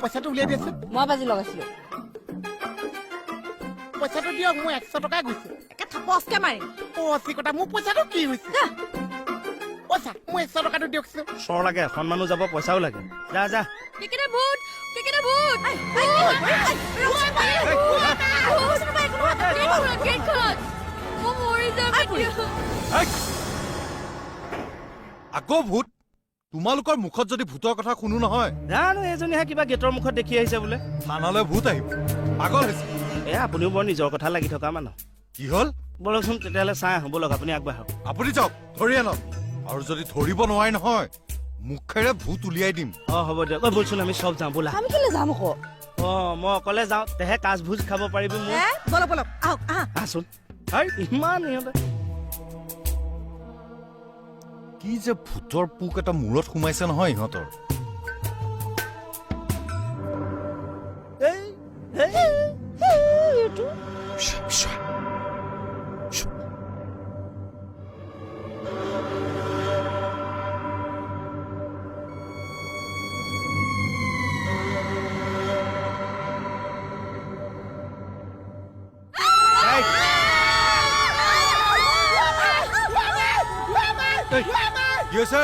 পইচাটো উলিয়াই দিয়াচোন। মই বাজি লগাইছিলো। পইচাটো দিয়ক, মোৰ 100 টকা গৈছে। একে থাপচকে মাৰিম। অ চিকটা, মোৰ পইচাটো কি হৈছে? পইচা মোৰ 100 টকাটো দিয়কচোন। চৰ লাগে, সন্মানো যাব, পইচাও লাগে। যা যা। কেকেটা ভূত, কেকেটা ভূত। আকৌ ভূত? তোমালোকৰ মুখত যদি ভূতৰ কথা শুনো নহয়। জানো, এইজনীহে কিবা গেটৰ মুখত দেখি আহিছে বোলে। থানালৈ ভূত আহিব, পাগল হৈছে। এ আপুনিও বৰ নিজৰ কথা লাগি থকা মানুহ। কি হ'ল? ব'লকচোন তেতিয়াহ'লে চাই আহোঁ। ব'লক, আপুনি আগবাঢ়ক। আপুনি যাওক, ধৰি আনক। আৰু যদি ধৰিব নোৱাৰে নহয়, মুখেৰে ভূত উলিয়াই দিম। অ হ'ব দিয়ক। অ ব'লচোন, আমি চব যাওঁ ব'লা। আমি কেলে যাম আকৌ? অ মই অকলে যাওঁ, তেহে কাজ ভোজ খাব পাৰিবি মোৰ। বলক বলক, আহক আহা। আহচোন। হাই, ইমান ইহঁতে। কি যে ভূতৰ পোক এটা মূৰত সোমাইছে নহয় ইহঁতৰ। কি হৈছে?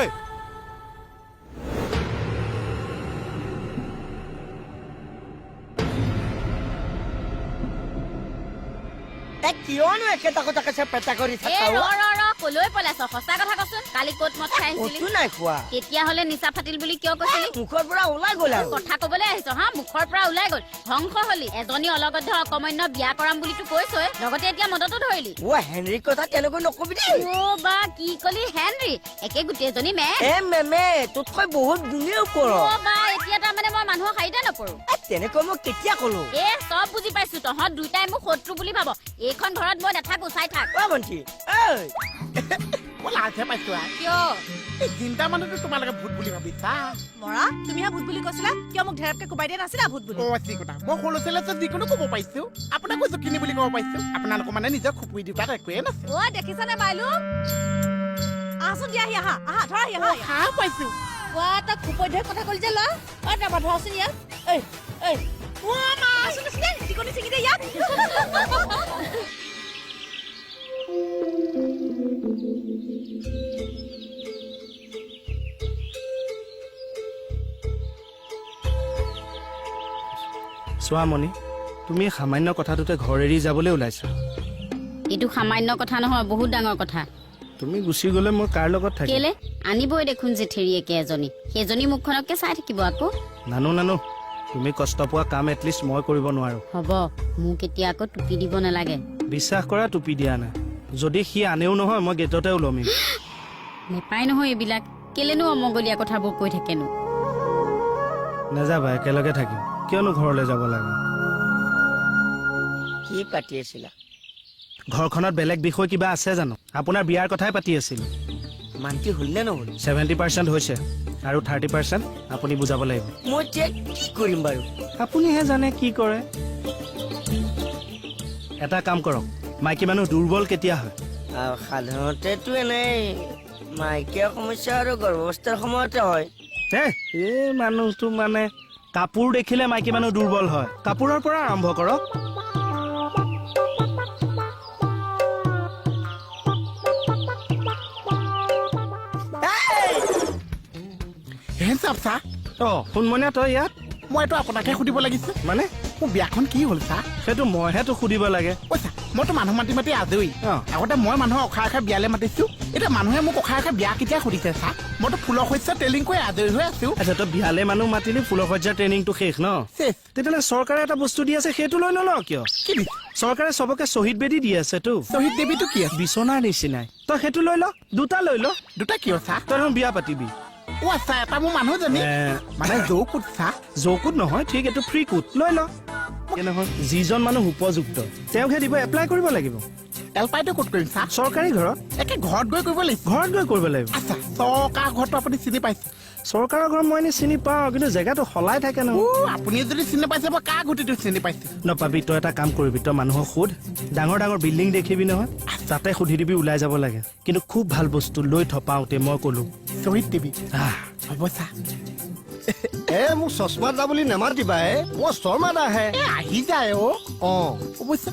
কিয়নো একেটা কথাকে চেপেটা কৰি এ থাকা? ৰ ৰ ৰ, কলৈ পলাইছ? সঁচা কথা কচোন, কালি ক'ত মদ খাই আহিছিলি? ক'তো নাই খোৱা। তেতিয়াহ'লে নিচা ফাটিল বুলি কিয় কৈছিলি? মুখৰ পৰা ওলাই গ'ল আৰু। কথা কবলৈ আহিছ? হা, মুখৰ পৰা ওলাই গ'ল, ধ্বংস হলি। এজনী অলগদ্ধ অকমান্য বিয়া কৰাম বুলিতো কৈছই, লগতে এতিয়া মদতো ধৰিলি। অ হেনৰিৰ কথা তেনেকৈ নকবি দেই। অ বা, কি কলি? হেনৰি একে গোটেইজনী মে এ মেমে তোতকৈ বহুত গুণে ওপৰত। অ বা, এতিয়া তাৰমানে মই মানুহৰ শাৰীতে নপৰো? তেনেকৈ মই কেতিয়া কলো? এ চব বুজি পাইছো, তহঁত দুইটাই মোক শত্ৰু বুলি ভাব। এইখন ঘৰত মই নাথাকো, চাই থাক। অ ভণ্টি, মই লাজহে পাইছো। কিয়? এই তিনিটা মানুহতো তোমালোকে ভূত বুলি ভাবিছা। মৰা, তুমিহে ভূত বুলি কৈছিলা। কিয় মোক ঢেৰপকে কোবাই দিয়া নাছিলা ভূত বুলি? অ চিকটা, মই সৰু ছোৱালী যিকোনো ক'ব পাৰিছো, আপোনাকো জুখিনি বুলি ক'ব পাৰিছো। আপোনালোকৰ মানে নিজৰ খুপুৰি দুটাত একোৱে নাছিল। অ দেখিছানে বাইলো? আহাচোন, দিয়াহি, আহা আহা, ধৰাহি আহা। সাহ পাইছো। ৱা, তই খুপৰি ধৰি কথা কলি যে ল'ৰা। অ তাৰপা ধৰাচোন ইয়াক। ঐ ঐ, অ মা, আচোন আচোন, চিকনি ছিঙি দে ইয়াক। চোৱা মণি, তুমি সামান্য কথাটোতে ঘৰ এৰি যাবলৈ ওলাইছা। এইটো সামান্য কথা নহয়, বহুত ডাঙৰ কথা। তুমি গুচি গ'লে মই কাৰ লগত থাকিম? কেলে, আনিবই দেখোন জেঠেৰীয়েকে এজনী, সেইজনী মুখখনকে চাই থাকিব আকৌ। নানো নানো, তুমি কষ্ট পোৱা কাম এটলিষ্ট মই কৰিব নোৱাৰো। হ'ব, মোক এতিয়া আকৌ টুপি দিব নালাগে। বিশ্বাস কৰা, টুপি দিয়া নাই। যদি সি আনেও নহয়, মই গেটতে ওলমিম। নেপায় নহয় এইবিলাক, কেলেনো অমগলীয়া কথাবোৰ কৈ থাকেনো। নাযাবা, একেলগে থাকিম। কিয়নো ঘৰলৈ যাব লাগে? কি পাতি আছিলা? ঘৰখনত বেলেগ বিষয় কিবা আছে জানো? আপোনাৰ বিয়াৰ কথাই পাতি আছিলো। মান্তি হ'ল নে নহ'ল? 70% হৈছে, আৰু 30% আপুনি বুজাব লাগিব। মই এতিয়া কি কৰিম বাৰু? আপুনিহে জানে কি কৰে। এটা কাম কৰক, মাইকী মানুহ দুৰ্বল কেতিয়া হয়? সাধাৰণতেতো এনেই মাইকীয়া সমস্যা আৰু গৰ্ভাৱস্থাৰ সময়তে হয়। এই মানুহটো মানে কাপোৰ দেখিলে মাইকী মানুহ দুৰ্বল হয়। কাপোৰৰ পৰা আৰম্ভ কৰক। অ সোণমণিয়া, তই ইয়াত? মই এইটো আপোনাকহে সুধিব লাগিছে। মানে? মোৰ বিয়াখন কি হ'ল চা? সেইটো মইহে তোক সুধিব লাগে। ঐ চা, মইতো মানুহ মাতি মাতি আজৰি। আগতে মই মানুহৰ অখা অখা বিয়ালে মাতিছো, এতিয়া মানুহে মোক অখা অখা বিয়া কেতিয়া সুধিছে চা? মইতো ফুলৰ শস্য ট্ৰেইনিং কৰি আজৰি হৈ আছো। আচ্ছা, তই বিয়ালে মানুহ মাতিলি, ফুলৰ শয্যাৰ ট্ৰেইনিংটো শেষ ন? শেষ। তেতিয়াহ'লে চৰকাৰে এটা বস্তু দি আছে, সেইটো লৈ নলৱ কিয়? কি দিছে? চৰকাৰে চবকে শ্বহীদ বেদী দি আছে তো। শ্বহীদ দেৱীটো কি আছে? বিচনাৰ নিচিনাই। তই সেইটো লৈ ল, দুটা লৈ ল। দুটা কিয় চা? তই দেখোন বিয়া পাতিবি। অ আচ্ছা, এটা মোৰ মানুহজনী। মানে যৌকুট চা? যৌকুট নহয়, ঠিক, এইটো ফ্ৰী কোট, লৈ ল। নহয়, যিজন মানুহ উপযুক্ত তেওঁকহে দিব, এপ্লাই কৰিব লাগিব। এলপাইটো ক'ত কৰিম চা? চৰকাৰী ঘৰত। একে ঘৰত গৈ কৰিব লাগিব? ঘৰত গৈ কৰিব লাগিব। আচ্ছা, চৰকাৰ ঘৰটো আপুনি চিনি পাইছে? চৰকাৰৰ ঘৰ মই এনেই চিনি পাওঁ, কিন্তু জেগাটো সলাই থাকে নহয়। ও, আপুনি যদি চিনি পাইছে, মই কাৰ গুটিটো চিনি পাইছো? নপাবি। তই এটা কাম কৰিবি, তই মানুহক সোধ, ডাঙৰ ডাঙৰ বিল্ডিং দেখিবি নহয়, তাতে সুধি দিবি, ওলাই যাব লাগে। কিন্তু খুব ভাল বস্তু লৈ থপাওঁতে মই কলো। শ্বহীদ দেৱী। আহ। হ'ব চা। এ মোক চশমা দা বুলি নেমাতিবা হে, মই শৰ্মা দাহে। এ আহি যায় অ। অঁ। অৱশ্যে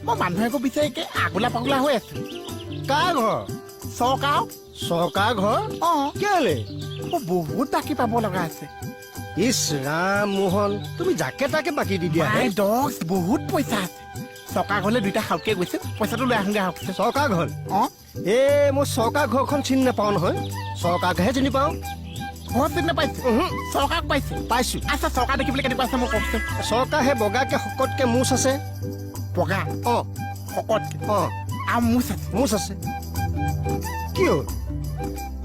মই মানুহ একো বিচাৰিকে আগলা পাগলা হৈ আছো। কাৰ ঘৰ? চৰকাৰ। চৰকাৰ ঘৰ? অঁ। কেলে? মোৰ বহুত বাকী পাব লগা আছে। ইছ ৰাম মোহন, তুমি যাকে তাকে বাকী দি দিয়া হে। মাই ডগছ, বহুত পইচা আছে। চৰকাৰ ঘৰলৈ দুইটা সাউকে গৈছে, পইচাটো লৈ আহোঁগে আহকচোন। চৰকাৰ ঘৰ? অঁ। এ মই চৰকাৰ ঘৰখন চিনি নাপাওঁ নহয়, চৰকাৰকহে চিনি পাওঁ। ঘৰ চিনি নাপাইছে? চৰকাৰক পাইছে? পাইছো। আচ্ছা, চৰকাৰ দেখিবলৈ কেনেকুৱা আছে মোক কওকচোন। চৰকাৰ সেই বগাকে শকতকে মোচ আছে। বগা? অঁ। শকতকে? অঁ। আৰু মোচ আছে? মোচ আছে। কি হ'ল?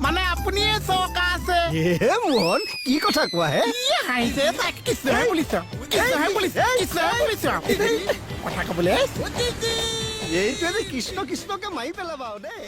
মানে আপুনিয়ে চৰকাৰ আছে? হে মোহন, কি কথা কোৱা হে? কি হাঁহিছে তাক? কৃষ্ণহে বুলিছ, কৃষ্ণহে বুলিছ, কৃষ্ণহে বুলিছ। কথা কবলৈ এইটোৱে যে কৃষ্ণ কৃষ্ণকে মাৰি পেলাবা আৰু দেই।